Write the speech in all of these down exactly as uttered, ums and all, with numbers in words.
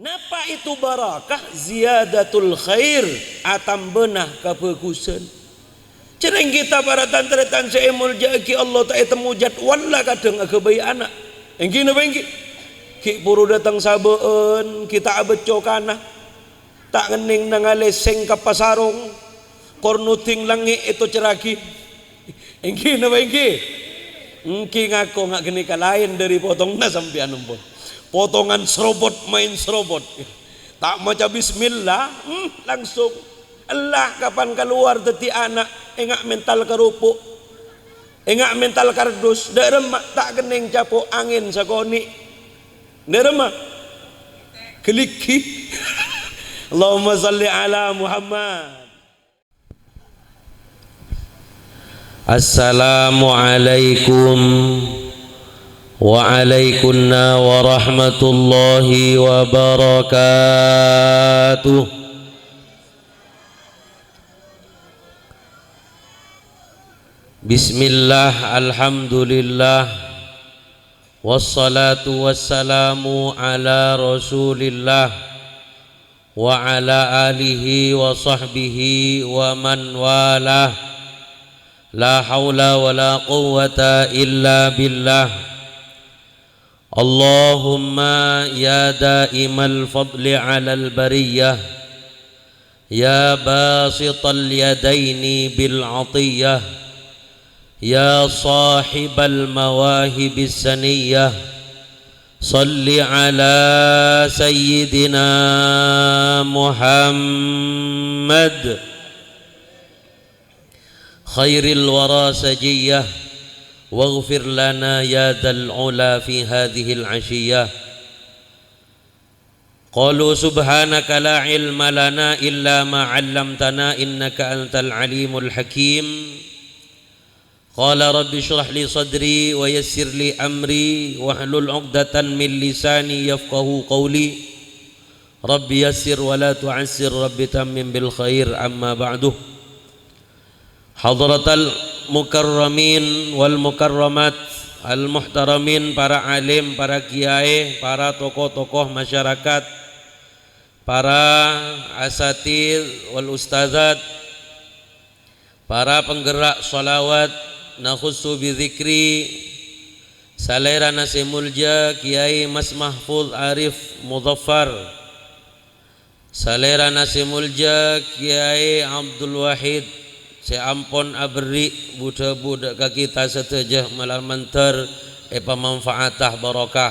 Napa itu barakah? Ziyadatul khair, atambâna kabhâghusân. Jhâreng kita para tan-tarètan sè èmoljâ'aghi Allah ta' ètemmo jadwalla kadhâng aghâbây ana'. Èngghi napa èngghi? Ghi' buru dâteng sabâ'ân, ghi' ta' abâcco kana. Ta' ngennèng nangalè sèngkep pasarong, kor noding langngè' ètocerraghi. Èngghi napa èngghi? Èngghi ngako nga' ghânèka laèn dâri potonganna sampèyan, empon. Potongan sropot maèn sropot. Ta' maca bismillah, hmm, langsung. Ella kapan kalowar dhâddhi ana', enga' mental karopo'. Enga' mental kardus, dâ' remma ta' kennèng capo' angèn sakonè'. Dâ' remma? Ghâlighi. Allahumma shalli ala Muhammad. Assalamualaikum wa alaikunna warahmatullahi wabarakatuh. Bismillah, alhamdulillah, wassalatu wassalamu ala Rasulillah wa ala alihi wa sahbihi wa man walah. La haula wa la quwwata illa billah. Allahumma ya daimal fadli alal bariyah, ya basital yadaini bil atiyah, ya sahibal mawahibis saniyah, shalli ala sayyidina Muhammad khairil wara sajiyah, waghfir lana ya dzal ula fi hadzihil asyiyyah. Qalu subhanaka la ilma lana illa ma 'allamtana innaka antal alimul hakim. Qala rabbi shrah li sadri wa yassir li amri wahlul 'uqdatan min lisani yafqahu qawli. Rabbi yassir wa la tu'assir, Rabbi tammim bil khair, amma ba'du. Hadratal mukarramin wal mukarramat, al muhtaramin, para alim, para kiai, para tokoh-tokoh masyarakat, para asatidz wal ustadzat, para penggerak sholawat, nakhussu bi dzikri salèrana sè molja Kiai Mas Mahfud Arif Muzaffar, salèrana sè molja Kiai Abdul Wahid sè ampon aberri' bu-dhâbu dâ' ka kita sadhâjâ malar mandhâr èpamanfaata barokah.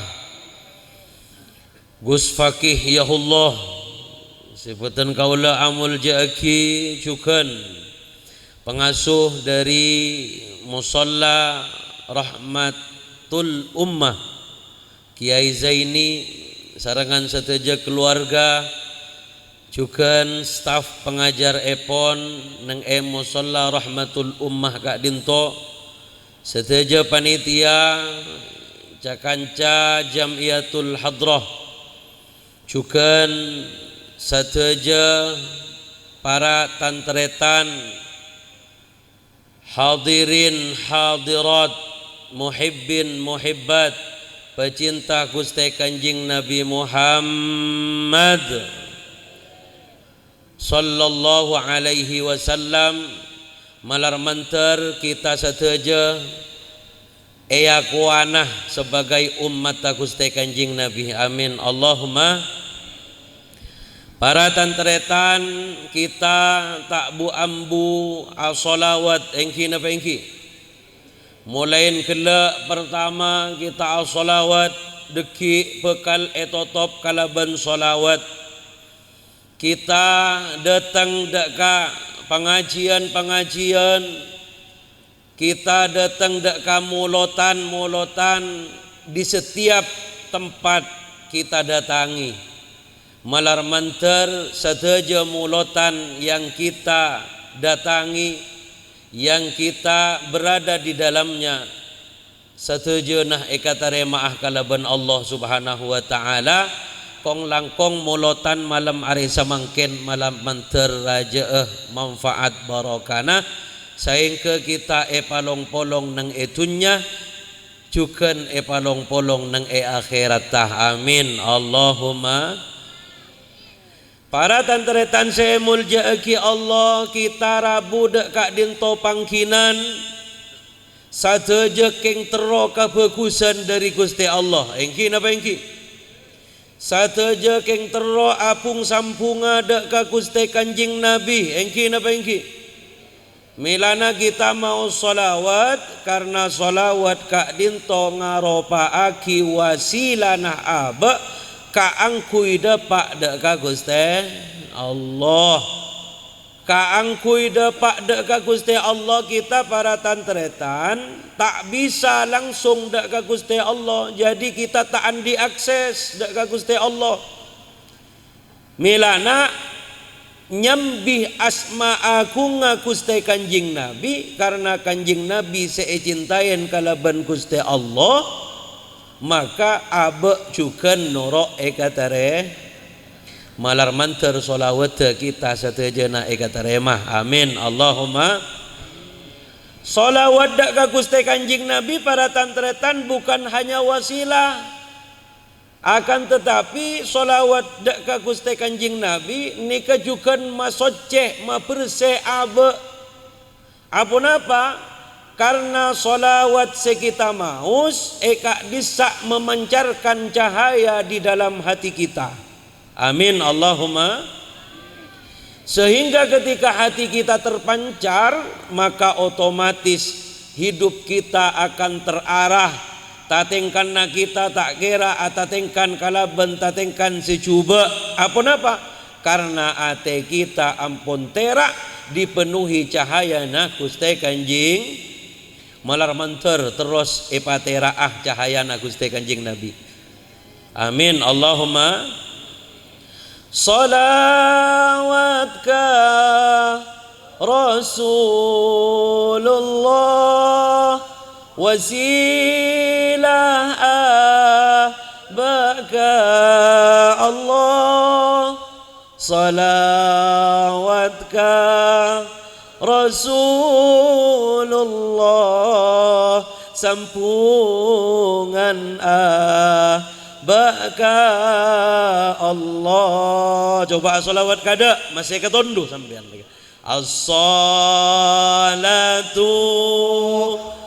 Gus Fakih Yahullah, sè bhâdhân kaulâ amoljâ'aghi, jhughân pangasuh dâri Musholla Rahmatul Ummah, Kiai Zaini, sarengngan sadhâjâ kalowarga, jhughân staf pangajhâr èpon neng è Musholla Rahmatul Ummah ka'dinto, sadhâjâ panitia, ca-kanca Jam'iyatul Hadrah, jhughân sadhâjâ para tan-tarètan, hadirin hadirat, muhibbin muhibbat, pecinta Ghustè Kanjeng Nabi Muhammad sallallahu alaihi wasallam, malar mandhâr kita sadhâjâ èakowana sebagai ommatta Ghustè Kanjeng Nabi. Amin. Allahumma. Para tan-tarètan, kita ta' bu-ambu asholawat, èngghi napa èngghi? Molaèn ghellâ' partama kita asholawat, dhâggi' bhâkal ètotop kalabân sholawat. Kita dâteng dâ' ka pangajiyân-pangajiyân, kita dâteng dâ' ka molotan-molotan di setiap tempat kita datangi. Malar mandhâr sadhâjâ molotan yang kita datangi, yang kita berada di dalamnya, sadhâjâna èkatarèma'a kalabân Allah Subhanahu wa Ta'ala, kong-langkong molotan malem arè samangkèn malar mandhâr rajâ'â manfaat barokana, saèngghâ kita èpalong-polong neng è dhunnya, jhughân èpalong-polong neng è akhèratta. Amin. Allahumma. Para tan-tarètan sè èmoljâ'aghi Allah, kita rabu dâ' ka'dinto pangghânan sadhâjâ kèng terro kabhâghusân dâri Ghustè Allah. Èngghi napa èngghi? Sadhâjâ kèng terro abhung-sambhungnga dâ' ka Ghustè Kanjeng Nabi. Èngghi napa èngghi? Mèlana kita maos shalawat, karna shalawat ka'dinto ngaropa'aghi wasilana abâ' kaangghuy dâpa' dâ' ka Ghustè Allah. Kaangghuy dâpa' dâ' ka Ghustè Allah, kita para tan-tarètan ta' bisa langsung dâ' ka Ghustè Allah, jadi kita ta' andi' akses dâ' ka Ghustè Allah. Mèlana nyambi asma aghungnga Ghustè Kanjeng Nabi, karna Kanjeng Nabi sè ècintaèn kalabân Ghustè Allah, maka abâ' jhughân noro' èkatarè-, malar mandhâr shalawatta kita sadhâjâna èkatarèma. Amin. Allahumma. Shalawat dâ' ka Ghustè Kanjeng Nabi, para tan-tarètan, bukan hanya wasilah. Akan tetapi, shalawat dâ' ka Ghustè Kanjeng Nabi nèka jhughân masoccè, mabersè abâ'. Aponapa? Karna shalawat sè kita maos è ka'dissa' memancarkan cahaya di dalam hati kita. Amin, Allahumma. Sehingga ketika hati kita terpancar, maka otomatis hidup kita akan terarah. Tatèngkana kita ta' kèra atatèngkan kalabân tatèngkan sè jhubâ'. Aponapa? Karna atè kita ampon tèra' dipenuhi cahayana Ghustè Kanjeng. Malar mandhâr terros èpatèra'a cahayana Ghustè Kanjeng Nabi. Amin. Allahumma shalawat ka Rasulullah, wasilah abâ' ka Allah. Shalawat ka Rasulullah, sambhungan abâ' ka Allah. Coba shalawat kadâ', masè katondu sampèyan. As-shalatu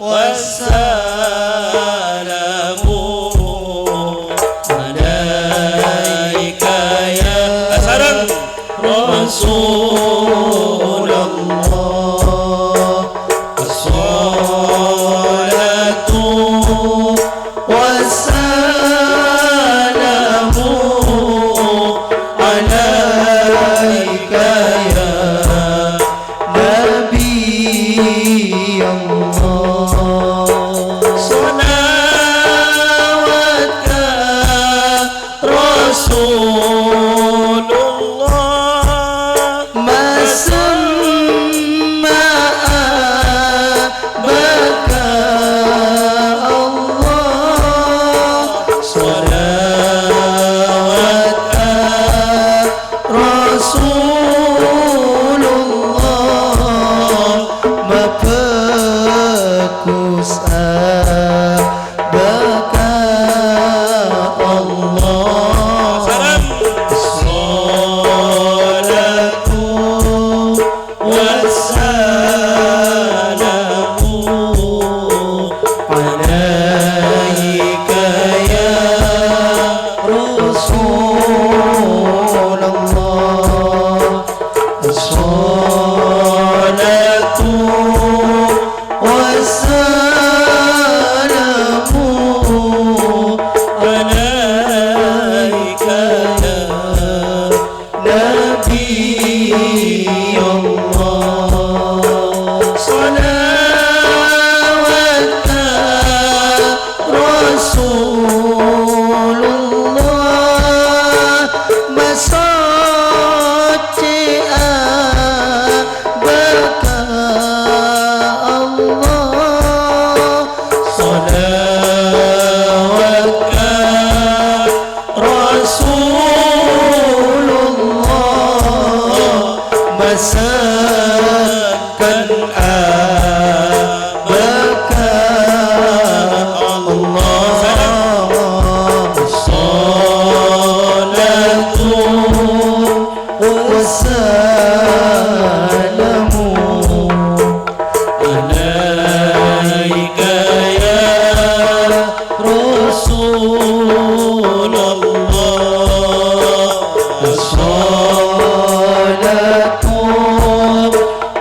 wassalamu alaika ya Sareng. Rasulullah. As-shalatu wassalamu alaika ya Nabi Allah. Shalawat ka Rasulullah. Masemma'a bâ' ka Allah. Shalawat ka Rasulullah, mabhâghus abâ' ka Allah. Salam. Shalatu wassalamu alaika ya Rasulullah. Shalatu wassalamu alaika ya Nabi Allah. Shalawat ka Rasulullah, masoccè'a bâ' ka Allah. Shalawat ka Rasulullah, masekkan abâ' ka Allah. Shalatu والسلام عليك يا رسول الله. الصلاة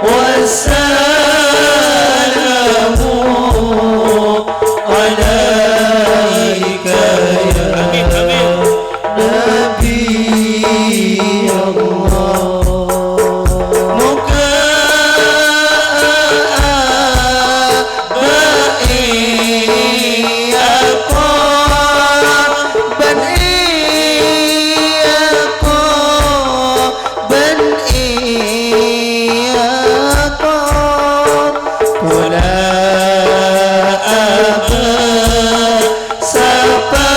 والسلام عليك يا نبي الله. Moghâ bâ'iyâ bân iyâ bân iyâ pola abâ' sapatao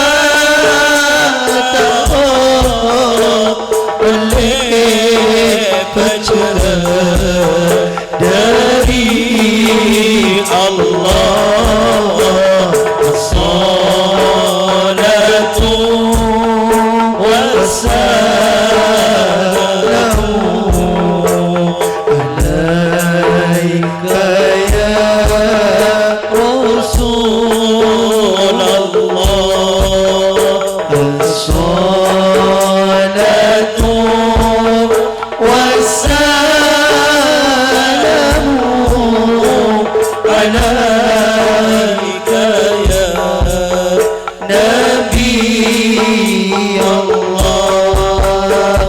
olle pajhârâ dhâri Allah. Assalatu wassalamu alaika ya Rasulullah. Assalatu wassalamu alaika ya Nabi Allah.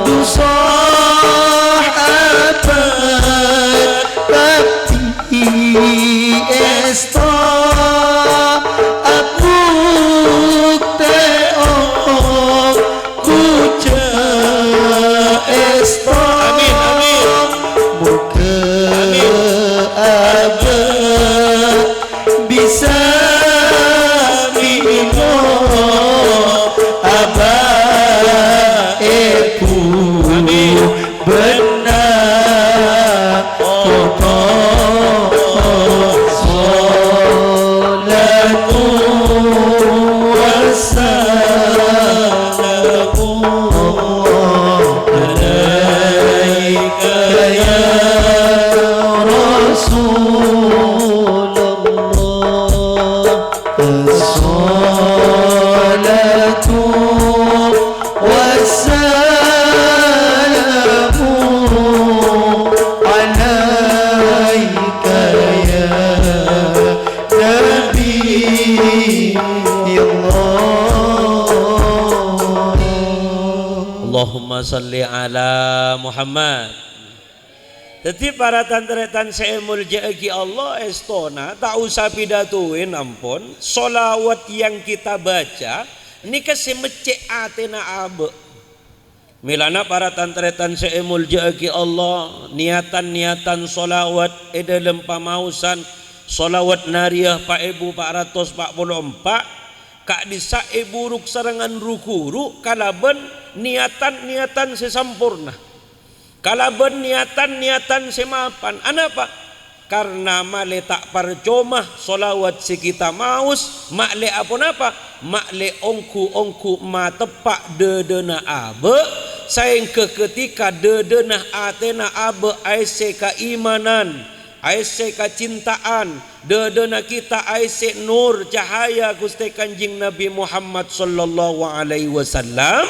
Du sahabat Nabi èsto abuktè'o Koca'na èsto. Amin, amin. Moghâ Amin. Abâ' bisa milo abâ' èbu. Amin. Bân Salatu wassalamu alaika ya Rasulullah. Assalatu wassalamu alaika ya Nabi Allah. Allahumma shalli ala Muhammad. Dhâddhi, para tan-tarètan sè èmoljâ'aghi Allah, èstona ta' osa pidatoè, ampon. Sholawat yang kita baca nèka sè meccè' atèna abâ'. Mèlana para tan-tarètan sè èmoljâ'aghi Allah, niyatan-niyatan sholawat è dhâlem pamaosan sholawat nariyah pa' èbu pa' ratos pa' polo empa', ka'dhissa' èburuk sarengngan ru-ghuru kalabân niyatan-niyatan sè samporna. Kalabân niyatan-niyatan sè mapan. Anapa? Karna malè ta' parcoma sholawat sè kita maos, ma'lè aponapa? Ma'lè ongghu-ongghu mateppa' dhâdhâna abâ', saèngghâ ghâtèka dhâdhâna atèna abâ' aèssè kaimanan, aèssè kacintaan, dhâdhâna kita aèssè nur cahaya Ghustè Kanjeng Nabi Muhammad sallallahu alaihi wasallam.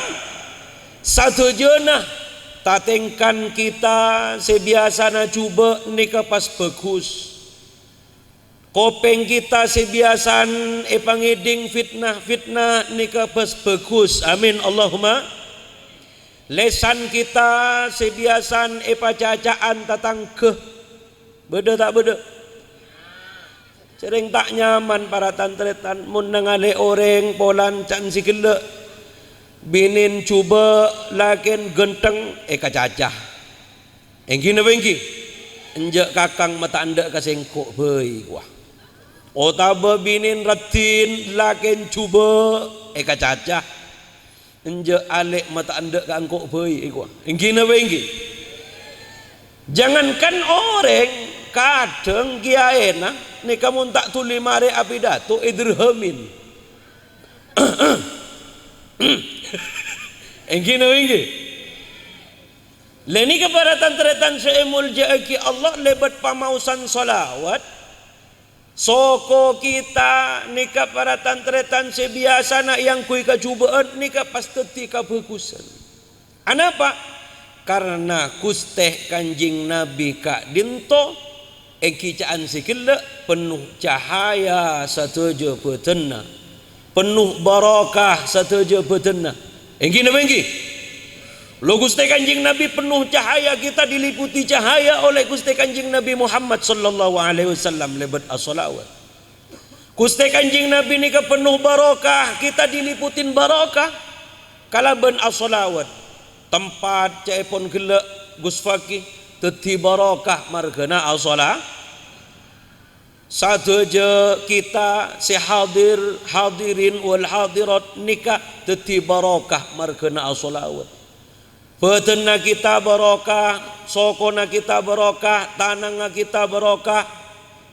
Sadhâjâna tatèngkan kita sè biyasana jhubâ' nèka pas bhâghus. Kopèng kita sè biyasana èpangèdhing fitna-fitna nèka pas bhâghus. Amin, Allahumma. Lèsan kita sè biyasana èpacaca'an tatangghâ. Bâdâ ta' bâdâ? Sèrèng ta' nyaman, para tan-tarètan, mon nangalè orèng polana ca'na sè ghellâ'. Binèna jhubâ', lakèna ghântheng, èkacaca. Èngghi napa èngghi? Enjâ' kakang ma' ta' endâ' ka sèngko' bhâi, kowa. Otabâ binèna raddhin, lakèna jhubâ', èkacaca. Enjâ' alè' ma' ta' endâ' ka engko' bhâi, kowa. Èngghi napa èngghi? Jangankan orèng, kadhâng kèyaèna nèka mon ta' dhuli marè apidato èdirhamin. Èngghi napa èngghi? Lè nèka para tan-tarètan sè èmoljâ'aghi Allah, lèbât pamaosan shalawat, soko kita nèka para tan-tarètan sè biyasana èangghuy kajhubâ'ân nèka pas dhâddhi kabhâghusân. Anapa? Karna Ghustè Kanjeng Nabi ka'dinto èngghi ca'an sè ghellâ' penno cahaya sadhâjâ bhâdhânna, penno barokah sadhâjâ bhâdhânna. Èngghi napa èngghi? Lo, Ghustè Kanjeng Nabi penno cahaya, kita diliputi cahaya oleh Ghustè Kanjeng Nabi Muhammad sallallahu alaihi wasallam lèbât as-shalawat. Ghustè Kanjeng Nabi nèka penno barokah, kita diliputin barokah kalabân as-shalawat. Tempat ca'èpon ghellâ' Gus Fakih dhâddhi barokah marghâna as-shala-, sadhâjâ kita sè hadir, hadirin wal hadirat nèka dhâddhi barokah marghâna as-shalawat. Bhâdhânna kita barokah, sokona kita barokah, tanangnga kita barokah,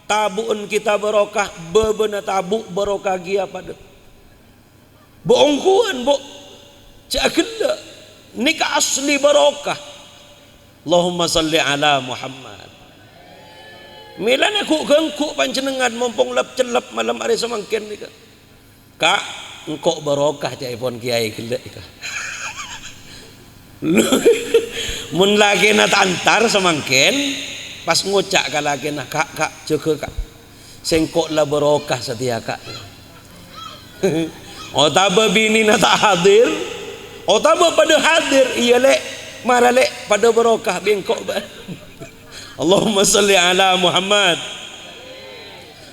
tabu'en kita barokah, bâbâna tabu' barokah kèya padâ. Bo' ongghuwân, bo'. Jhâ' ghellâ'. Nèka asli barokah. Allahumma shalli ala Muhammad. Mèlana ghu'-ghangghu' panjhennengngan mompong lep-cellep malem arè samangkèn nèka. "Ka', engko' barokah," ca'èpon kèyaè ghellâ' nèka. Mon lakèna ta' entar samangkèn, pas ngoca' ka lakèna, "Ka', ka', jâgâ, ka'. Sèngko' la barokah satèya, ka'." Otabâ binèna ta' hadir, otabâ padâ hadir, "Iyâ, Lè', mara, Lè', padâ barokah bi' engko', bâ'." Allahumma shalli ala Muhammad.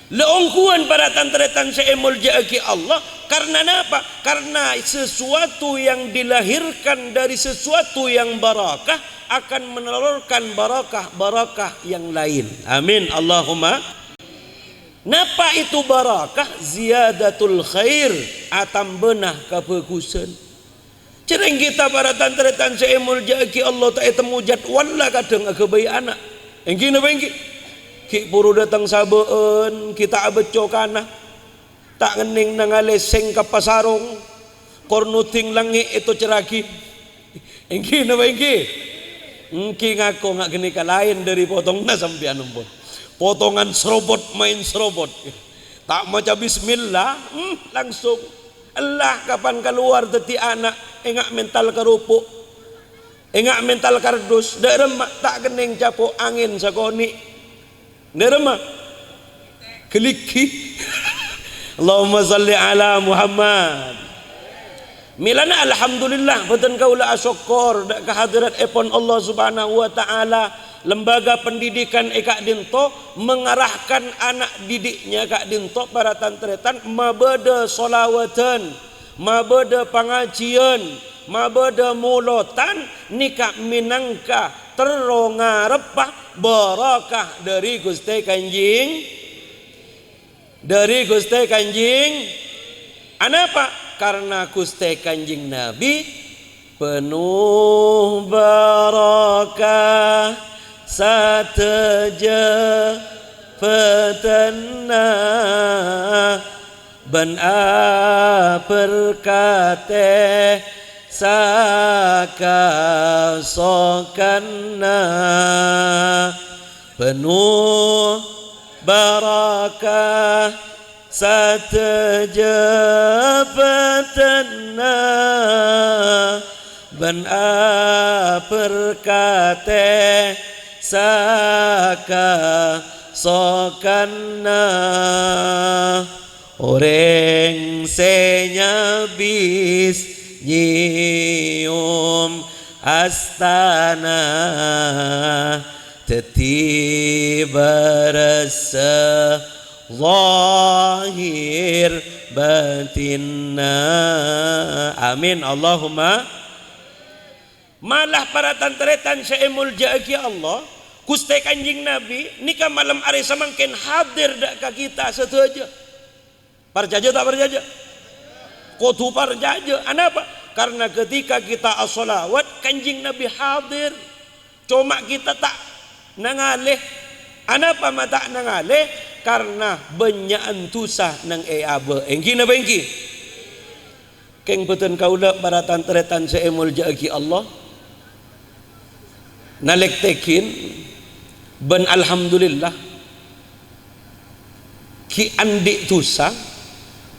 La ongghuwân para tan-tarètan sè èmoljâ'aghi Allah, karna napa? Karna sesuatu yang dilahirkan dari sesuatu yang barakah akan menelurkan barakah-barakah yang lain. Amin. Allahumma. Napa itu barakah? Ziyadatul khair, atambâna kabhâghusân. Jhâreng kita para tan-tarètan sè èmoljâ'aghi Allah ta' ètemmo jadwalla kadhâng aghâbây ana'. Èngghi napa èngghi? Ghi' buru dâteng sabâ'ân, ghi' ta' abâcco kana. Ta' ngennèng nangalè sèng ka pasarong, kor noding langngè' ètocerraghi. Èngghi napa èngghi? Èngghi ngako nga' ghânèka laèn dâri potonganna sampèyan, ampon. Potongan srobot maèn srobot. Ta' maca bismillah, hmm, langsung. Ella kapan kalowar dhâddhi ana', enga' mental karopo', enga' mental kardus, dâ' remma ta' kennèng capo' angèn sakonè'. Dâ' remma? Ghâlighi. Allahumma shalli ala Muhammad. Mèlana alhamdulillah, bhâdhân kaulâ asokkor dâ' kahadiratèpon Allah Subhanahu wa Ta'ala. Lembaga pendidikan è ka'dinto mengarahkan ana' didiknya ka'dinto para tan-tarètan mabâdâ sholawadhân, mabâdâ pangajiyân, mabâdâ molodhân nèka mènangka terro ngareppa barokah dâri Ghustè Kanjeng, dâri Ghustè Kanjeng. Anapa? Karna Ghustè Kanjeng Nabi penuh barokah sadhâjâ bhâdhânna bân aberkatè sakasokanna. Penuh barokah sadhâjâ bhâdhânna bân aberkatè sakasokanna. Orèng sè nyabis nyèyom astana dhâddhi bârâssa zahir batinna. Amin, Allahumma. Malah para tan-tarètan sè èmoljâ'aghi Allah, Ghustè Kanjeng Nabi nèka malem arè samangkèn hadir dâ' ka kita sadhâjâ. Parcajâ ta' parcajâ? Kodhu parcajâ. Anapa? Karna ketika kita asholawat, Kanjeng Nabi hadir. Coma kita ta' nangalè. Anapa ma' ta' nangalè? Karna bânnya'an dhusa nang è abâ'. Èngghi napa èngghi? Kèng bhâdhân kaulâ para tan-tarètan sè èmoljâ'aghi Allah. Nalèktèghin bân alhamdulillah, ghi' andi' dhusa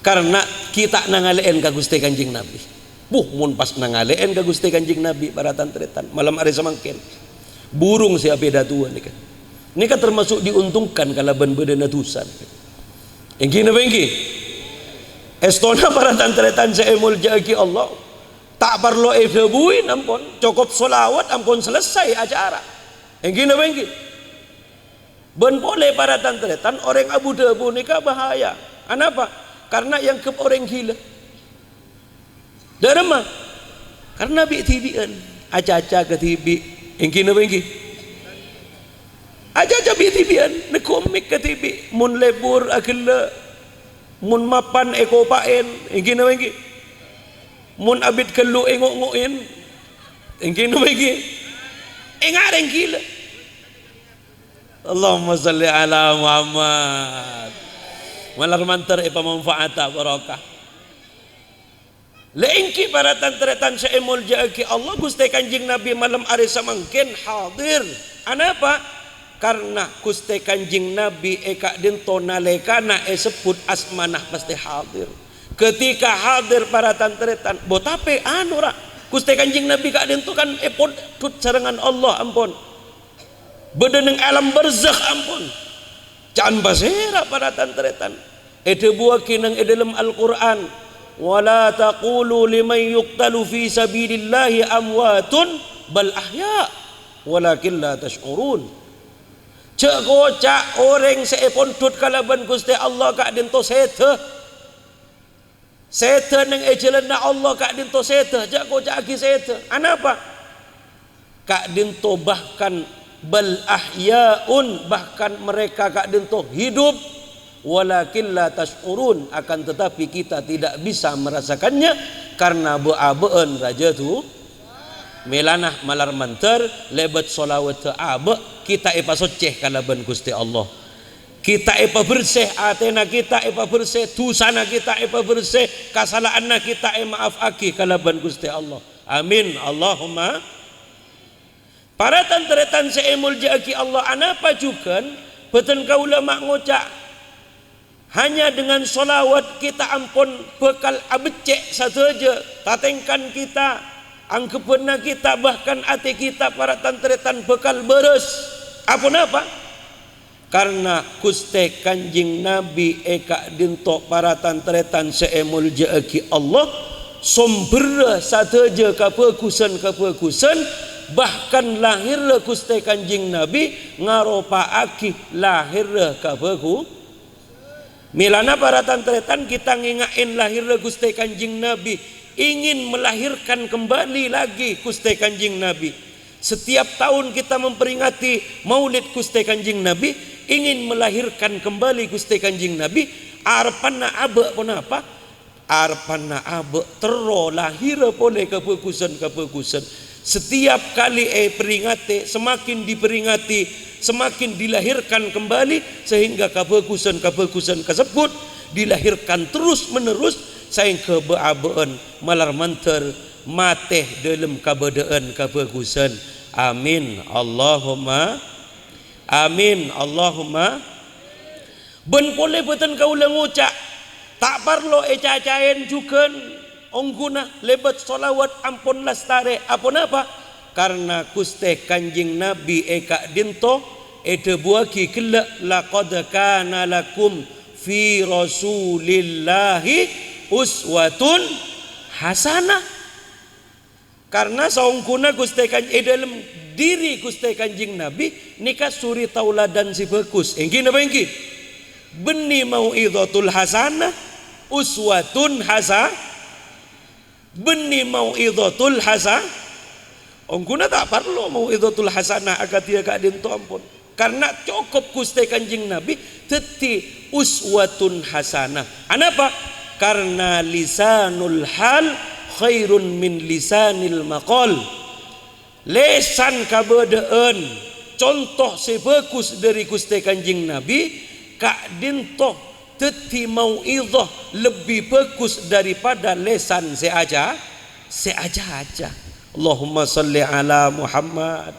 karna ghi' ta' nangalè'èn ka Ghustè Kanjeng Nabi. Buh, mon pas nangalè'èn ka Ghustè Kanjeng Nabi, para tan-tarètan, malem arè samangkèn, burung sè apidatowa nèka. Nèka termasuk diuntungkan kalabân bâdâna dhusa nèka. Èngghi napa èngghi? Èstona para tan-tarètan sè èmoljâ'aghi Allah, ta' parlo èdhâbuwi ampon, cokop sholawat ampon selesai acara. Èngghi napa èngghi? Bân polè para tan-tarètan, orèng abu-dhâbu nèka bahaya. Anapa? Karna èangghep orèng ghilâ. Dâ'remma? Karna bi'-dhibi'ân, acaca kadhibi'. Èngghi napa èngghi? Acaca bi'-dhibi'ân, neggu' emmik kadhibi'. Mon lebur aghellâ', mon mapan èkopa'èn, èngghi napa èngghi? Mon abit ghâllu èngo'-ngo'èn, èngghi napa èngghi? Ènga' rèng ghilâ. Allahumma shalli ala Muhammad. Malar mandhâr èpamanfaata barokah. La èngghi para tan-tarètan sè èmoljâ'aghi Allah, Ghustè Kanjeng Nabi malem arè samangkèn hadir. Anapa? Karna Ghustè Kanjeng Nabi è ka'dinto nalèkana èsebbhut asmana pastè hadir. Ketika hadir para tan-tarètan, bo tapè anu ra, Ghustè Kanjeng Nabi ka'dinto kan èpondhut sareng Allah ampon. Bâdâ neng alam barzakh ampon. Ca'an pasèra para tan-tarètan? Èdhâbuwâghi neng è dâlem Al-Qur'an, "Wa la taqulu liman yuqtalu fi sabilillahi amwatun, bal ahya', walakin la tash'urun." Jhâ' koca' orèng sè èpondhut kalabân Ghustè Allah ka'dinto sèdhâ. Sèdhâ neng è jhâlânna Allah ka'dinto sèdhâ, jhâ' koca'aghi sèdhâ. Anapa? Ka'dinto bahkan bal ahya'un, bahkan mereka ka'dinto hidup, walakin la tash'urun, akan tetapi kita tidak bisa merasakannya karena bâ'-abâ'ân rajâ du-, mèlana malar mandhâr lèbât sholawatta abâ' kita èpasoccè kalabân Ghustè Allah. Kita èpabersè, atèna kita èpabersè, dhusana kita èpabersè, kasala'anna kita èmaafaghi kalabân Ghustè Allah. Amin. Allahumma. Para tan-tarètan sè èmoljâ'aghi Allah, anapa jhughân bhâdhân kaulâ ma' ngoca', hanya dengan sholawat kita ampon bhâkal abeccè' sadhâjâ, tatèngkan kita, angghebbhânna kita, bahkan atè kita, para tan-tarètan, bhâkal bârâs. Aponapa? Karna Ghustè Kanjeng Nabi è ka'dinto para tan-tarètan sè èmoljâ'aghi Allah, sombherra sadhâjâ kabhâghusân-kabhâghusân, bahkan lahèrra Ghustè Kanjeng Nabi ngaropa'aghi lahèrra kabhâghu-, Mèlana para tan-tarètan kita ngènga'è lahèrra Ghustè Kanjeng Nabi, ingin melahirkan kembali lagi Ghustè Kanjeng Nabi. Setiap tahun kita memperingati Maulid Ghustè Kanjeng Nabi, ingin melahirkan kembali Ghustè Kanjeng Nabi, arebbhânna abâ' ponapa? Arebbhânna abâ' terro lahèrra polè kabhâghusân-kabhâghusân. Setiap kali èperingati, semakin diperingati, semakin dilahirkan kembali, sehingga kabhâghusân-kabhâghusân kasebbhut dilahirkan terus-menerus, saèngghâ bâ'-abâ'ân malar mandhâr matè dâlem kabâdâ'ân kabhâghusân. Amin. Allahumma amin. Allahumma. Bân polè bhâdhân kaulâ ngoca', ta' parlo ècacaèn jhughân, ongghuna lèbât sholawat ampon lastarè. Aponapa? Karna Ghustè Kanjeng Nabi è ka'dinto èdhâbuwâghi ghellâ', "Laqad kana lakum fi Rasulillahi uswatun hasanah." Karna saongghuna Ghustè Kan-, è dâlem dhiri Ghustè Kanjeng Nabi nèka suri taoladan sè bhâghus. Èngghi napa èngghi? Bânnè mau'idhatul hasanah, uswatun hasa-, bânnè mau'idhatul hasa-, Ongghuna ta' parlo mau'idhatul hasanah akadhi ka'dinto ampon. Karna cokop Ghustè Kanjeng Nabi dhâddhi uswatun hasanah. Anapa? Karna lisanul hal khairun min lisanil maqal. Lèsan kabâdâ'ân, conto sè bhâghus dhâri Ghustè Kanjeng Nabi, ka'dinto dhâddhi mau'idhah lebbi bhâghus daripada lèsan sè aca-, sè acaca. Allahumma shalli ala Muhammad.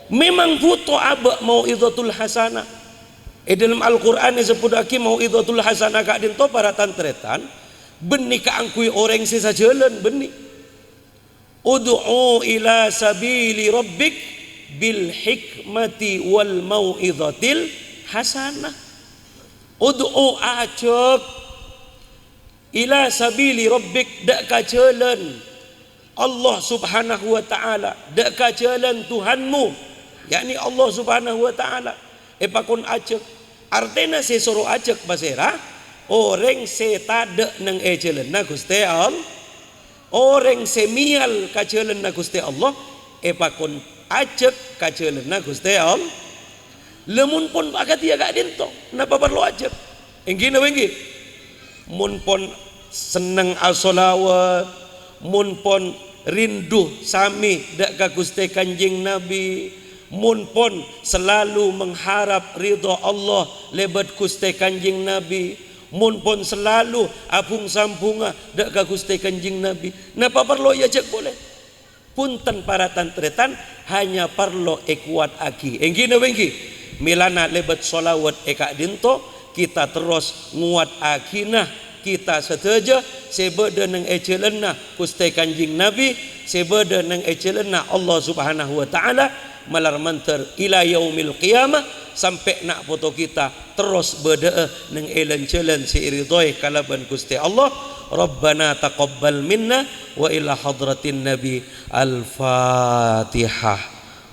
Memang bhuto abâ' mau'izatul hasanah. È dhâlem Al-Qur'an èsebbhuttaghi mau'izatul hasanah ka'dinto para tan-tarètan, bânnè kaangghuy orèng sè sajhâlân, bânnè. "Ud'u ila sabili rabbik bil hikmati wal mau'izatil hasanah." Ud'u, ajhâk, "ila sabili rabbik," dâ' ka jhâlân Allah Subhanahu wa Ta'ala, dâ' ka jhâlân Tuhanmu, yakni Allah Subhanahu wa Ta'ala, èpakon ajhâk. Artèna sè soro ajhâk pasèra? Orèng sè tadâ' neng è jhâlânna Ghustè Allah. Orèng sè mèyal ka jhâlânna Ghustè Allah èpakon ajhâk ka jhâlânna Ghustè Allah. Lamon pon akadhi ka'dinto, napa parlo ajhâk? Èngghi napa èngghi? Mon pon senneng asholawat, mon pon rindu samè dâ' ka Ghustè Kanjeng Nabi, mon pon selalu mengharap ridho Allah lèbât Ghustè Kanjeng Nabi, mon pon selalu abhung-sambhungnga dâ' ka Ghustè Kanjeng Nabi, napa parlo èajhâk polè? Bhunten, para tan-tarètan, hanya parlo èkowataghi. Èngghi napa èngghi? Mèlana lèbât sholawat è ka'dinto, kita terros ngowattaghina kita sadhâjâ sè bâdâ neng è jhâlânna Ghustè Kanjeng Nabi, sè bâdâ neng è jhâlânna Allah Subhanahu wa Ta'ala, malar mandhâr ila yaumil qiyamah, sampè' na' poto kita terros bâdâ'â neng è lan-jhâlân sè èridhoi kalabân Ghustè Allah. Rabbana taqabbal minna wa ila hadratin Nabi. Al-Fatihah.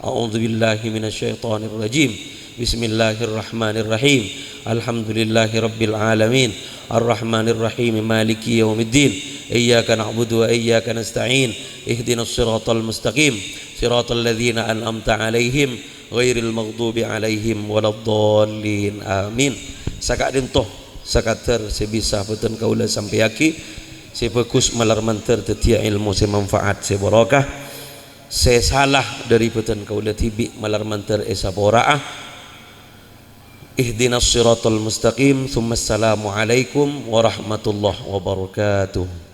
A'udzubillahi minasyaitonirrajim. Bismillahirrahmanirrahim. Alhamdulillahi rabbil alamin. Arrahmanirrahim. Maliki yaumiddin. Iyyaka na'budu wa iyyaka nasta'in. Ihdinas siratal mustaqim. Siratal ladzina an'amta 'alaihim ghairil maghdubi 'alaihim waladdallin. Amin. Saka'dinto sakadâr sè bisa bhâdhân kaulâ sampèyaghi, sè bhâghus malar mandhâr dhâddhiyâ èlmo sè manfaat, sè barokah. Sè sala dhâri bhâdhân kaulâ dhibi' malar mandhâr èsapora'a. Ihdinas siratal mustaqim, tsumma assalamu alaikum warahmatullahi wabarakatuh.